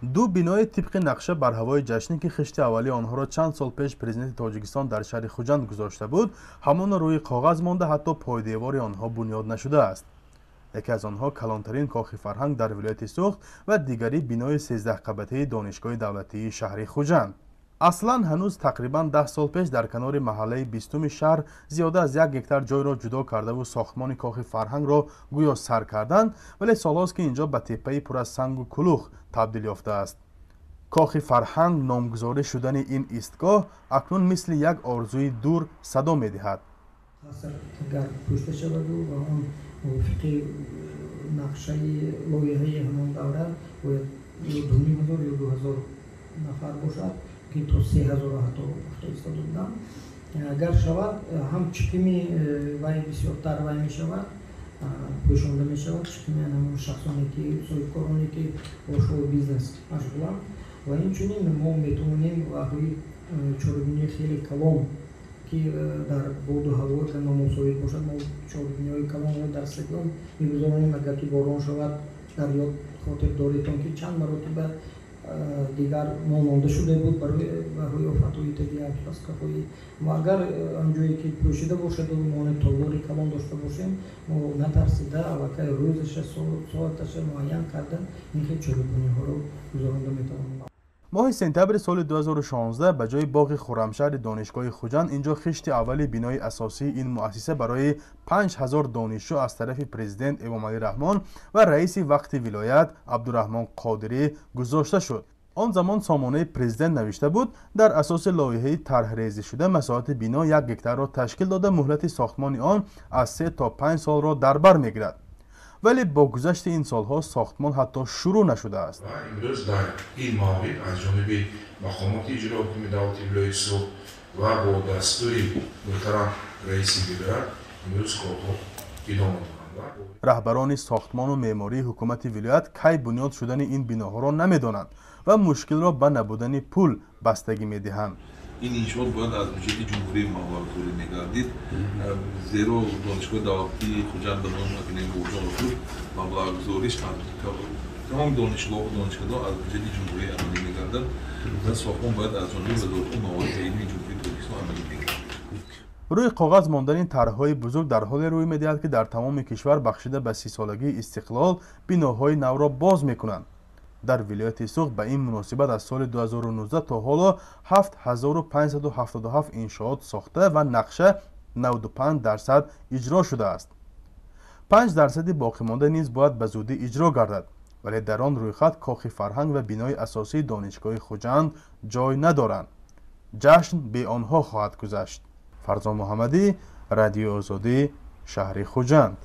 Ду бинои тибқи нақша бар ҳавои ҷашнӣ, ки хишти аввалии онҳоро чанд сол пеш президенти Тоҷикистон дар шаҳри Хуҷанд гузошта буд, ҳамоно рӯи коғаз монда, ҳатто пойдевори онҳо бунёд нашудааст. Яке аз онҳо калонтарин кохи фарҳанг дар вилояти Суғд ва дигари бинои 13-қабатаи Донишгоҳи давлатии шаҳри Хуҷанд. Аслан ҳанӯз тақрибан 10 сол пеш дар канори маҳаллаи 20-уми шаҳр зиёда аз 1 гектар ҷойро ҷудо кардаву сохтмони кохи фарҳангро гӯё сар карданд, вале солҳост, ки инҷо ба теппаи пур аз сангу кулух табдил ёфтааст. Кохи фарҳанг номгузорӣ шудани ин истгоҳ акнун мисли як орзуи дур садо медиҳад. Қаср агар пӯшта шаваду ва он мувофиқи нақшаи лоиҳаи ҳамон давра бояд ё 2500 ё 2000 нафар бошад, ки то 3000 ҳатто гуфта истода будам. Агар шавад, ҳам чиқими вай бисёртар вай мешавад, пӯшонда мешавад, чиқими ҳамон шахсоне ки соҳибкороне, ки бо шоу бизнес машғуланд, ва инчунин мо метавонем ваҳои чорабиниҳои хеле калон, ки дар боду ҳаво номусоид бошад, мо чорабиниҳои калонро дар стадион мегузаронем. Агар ки борон шавад, дар ёд хотир доретон, ки чанд маротиба дигар мононда шуда буд барои офатҳои табиат, катастрофаҳои. Мо агар он ҷое ки пӯшида бошаду мо толори калон дошта бошем, мо натарсида, аллакай рӯзаша, соаташа муайян карда, ин хел чорабиниҳоро гузаронда метавонем. Моҳи сентябри соли 2016 ба ҷои боғи Хуррамшаҳри Донишгоҳи Хуҷанд инҷо хишти аввали бинои асосии ин муассиса барои 5000 донишҷӯ аз тарафи президент Эмомалӣ Раҳмон ва раиси вақти вилоят Абдураҳмон Қодирӣ гузошта шуд. Он замон сомонаи президент навишта буд: дар асоси лоиҳаи тарҳрезишуда масоҳати бино 1 гектарро ташкил дода, муҳлати сохтмони он аз 3 то 5 солро дар бар мегирад. Вале бо гузашти ин солҳо сохтмон ҳатто шурӯъ нашудааст. Ва имрӯз дар ин маврид аз ҷониби мақомоти иҷрои ҳукми давлати вилояти Суғд ва бо дастури муҳтарам раиси вилоят имрӯз корҳо идома доранд. Раҳбарони сохтмону меъмории ҳукумати вилоят кай бунёд шудани ин биноҳоро намедонанд ва мушкилро ба набудани пул бастагӣ медиҳанд. Ин иншоот бояд аз бюҷети ҷумҳурӣ маблағгузорӣ мегардид, зеро Донишгоҳи давлатии Хуҷанд ба номи академик Бобоҷон Ғафуров маблағгузориш аз тамоми донишгоҳу донишкадаҳо аз бюҷети ҷумҳурӣ амалӣ мегардад ва сохтмон бояд аз ҷониби Вазорати маориф ва илми Ҷумҳурии Тоҷикистон амалӣ мегардад. Рӯи коғаз мондани тарҳҳои бузург дар ҳоле рӯй медиҳад, ки дар тамоми кишвар бахшида ба 30-солагии истиқлол биноҳои навро боз мекунанд. Дар вилояти Суғд ба ин муносибат аз соли 2019 то ҳоло 7577 иншоот сохта ва нақша 95% иҷро шудааст. 5 дарсади боқимонда низ бояд ба зудӣ иҷро гардад, вале дар он рӯйхат кохи фарҳанг ва бинои асосии Донишгоҳи Хуҷанд ҷой надоранд. Ҷашн бе онҳо хоҳад гузашт. Фарзон Муҳаммадӣ, Радиои Озодӣ, шаҳри Хуҷанд.